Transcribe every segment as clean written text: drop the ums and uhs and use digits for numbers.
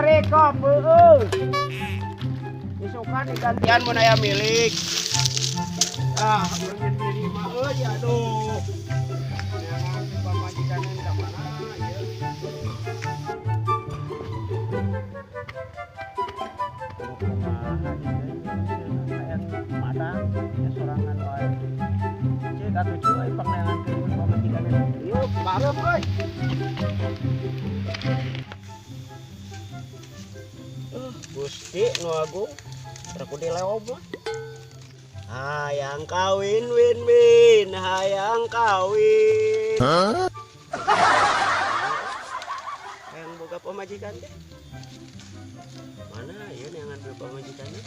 Karikom beueuh. Isukan digantian mun aya milik. Ah, urang diri mah euy aduh. Neangan pamajikan ka mana ieu. Kumaha ieu madang ya sorangan wae. Cek atuh cuy pangneangankeun pamajikan. Yuk, bareng euy. Gusti nu agung rek dileob mah. Hayang kawin win win, hayang kawin. Huh? Hayang boga pamajikan teh. Mana ieu neangan pamajikanna?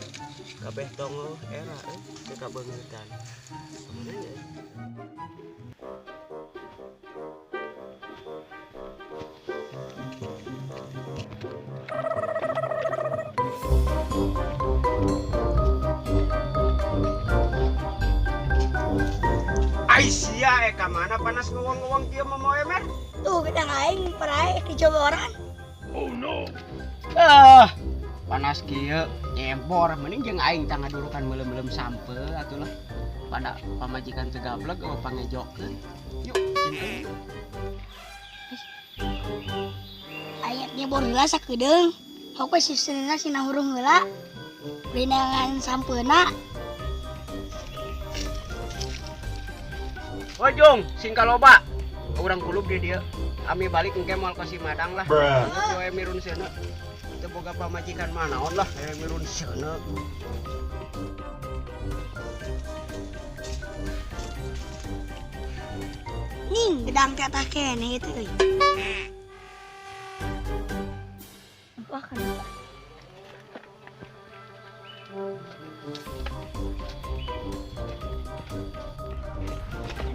Kabeh tongoh era euy, teu kabeungeutan. Mana ya? Aisyah, ka mana panas ngowong-ngowong kieu momoe mer? Tuh gedang aing parae dicoba orang. Oh no. Ah, panas kieu nyebor mending jeung aing tah ngadurukan meuleum-meuleum sampeu atuh lah. Pada pamajikan teu gableg eueuh pangejokeun. Yuk, jeung aing. Aya nyebor heula sakedeung. Hok we sisina sina hurung heula. Rinangan sampeuna. Oh Jung, sing kaloba. Urang kulub di dieu. Ami balik engke moal ka si Madang lah. We mirun seuneu. Teu boga pamajikan mah naon lah, mirun seuneu. Ning gedang teh tah kene ieu teh euy. Wah kan.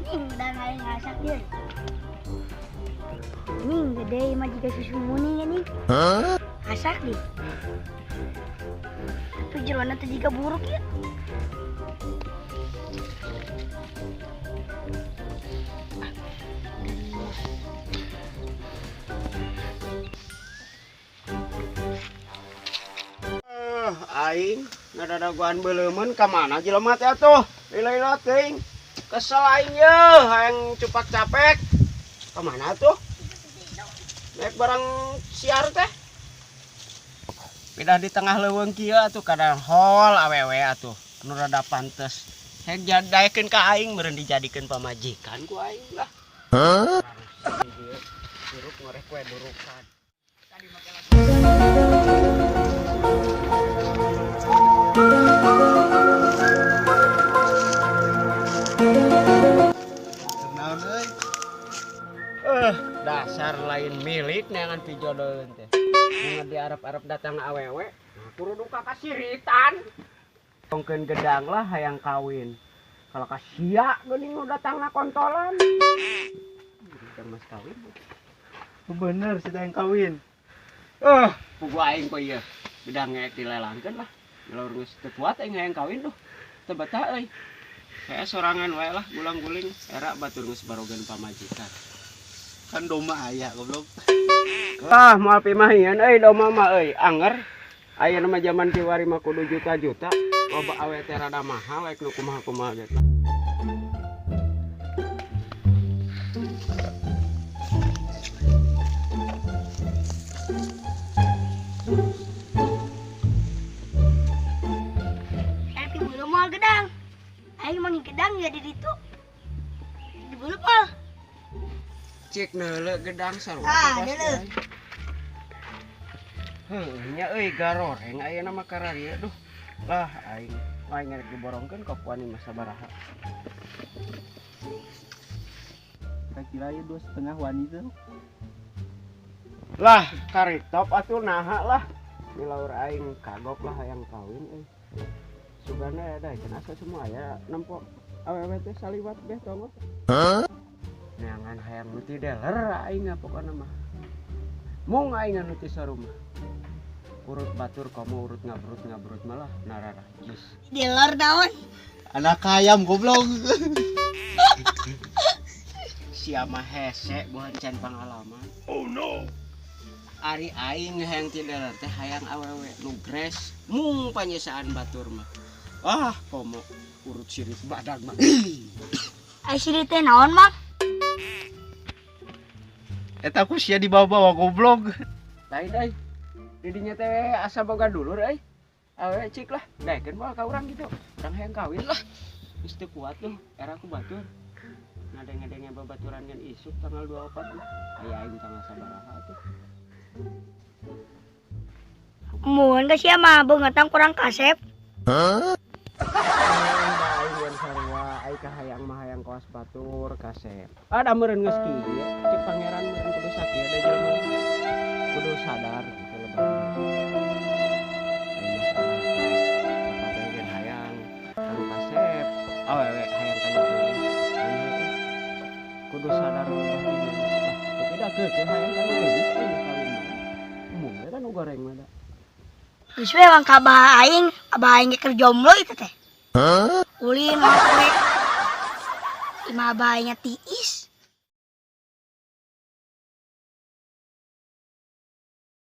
Ning gedang aing ngasak dia. Ning gede mah jiga susu muni ini. Hah? Asak di. Tapi jeroana teh jiga buruk ya. Aing ngadadagoan beuleumeun ka mana jelema teh atuh? Lila-lila teuing. Kesel aing yeuh, hayang cupak capek. Ka mana tuh? Naik barang siar teh. Pindah di tengah leuweung kieu atuh kadang hol awewe atuh. Nu rada pantes. Hek jadaekeun ka aing meureun dijadikeun pamajikan ku aing lah. Hah? Duruk ngoreh kue durukan. Tadi make lagu. Dasar lain milik neangan pijodoheun teh. Mun diarep-arep datang awewe, kudu ka kasiritan. Tongkeun gedang lah hayang kawin. Kalau ka sia geuning nu datangna kontolan. Gedang mas kawin. Bener si hayang kawin. Pugu aing po ieu. Gedang ngeek dilelangkeun lah. Laur geus teu kuat aing hayang kawin duh. Teu betah euy. Kayak sorangan wae lah gulang-guling era batur geus barogeun pamajikan. Kan domba aya goblok. Ah, moal pimahian euy domba mah euy, anger. Ayeuna mah jaman kiwari mah kudu juta-juta. Loba awe teh rada mahal rek nu kumaha-kumaha gitu. Tapi belum moal gedang. Aing mangi gedang ya di ditu. Di belum moal. Cik neuleuh gedang sarua. Ah, neuleuh. Heuh, nya euy garoreng ayeuna mah kararieu duh. Lah aing aing rek diborongkeun ka puan mah sabaraha. Kira-kira ieu 2,5 wani teh. Lah, karek top atuh naha lah. Milaur aing kagok lah hayang kawin euy. Sugana da cenah asa semua aya nempo awewe teh saliwat beh tongoh. Hah? Neangan hayang nu ti dealer aing pokona mah. Mung aing anu ti sarumah. Urut batur komo urut ngabrut-ngabrut malah nararah jis. Dealer naon? Anak ayam goblok. Sia mah hese buhan can pangalaman. Oh no. Ari aing hayang ti dealer teh hayang awewe nu gres mung panyesaan batur mah. Ah, komo urut sirit badag mah. Ai sirit teh naon, Mak? Eta ku sia dibawa-bawa, goblok. Lain euy. Didinya teh asa boga dulur euy. Awewe cik lah, daekeun moal ka urang gitu. Urang hayang kawin lah. Geus teu kuat tuh, era ku batur. Ngadeng-ngadenge babaturan ngan isuk tanggal 24 lah. Aya aing tanggal sabaraha tuh. Mun ka sia mah beungeutang kurang kasep. Aing yang sarua, aing kahayang mah hayang kawas batur kasep. Ada meureun geus kieu, cek pangeran meureun kudu sakieu da jelema. Kudu sadar gitu lebah. Aing mah salah. Apa gen hayang kanu kasep, awewe hayang kanu geulis. Aing mah teh kudu sadar lebah dinya. Lah, tapi da keukeuh hayang kanu geulis aing kawin mah. Embung we kan nu goreng mah da. Geus we wang ka abah aing, abah aing ge keur jomblo itu teh. Ulin mah poe. Imah abah aingnya tiis.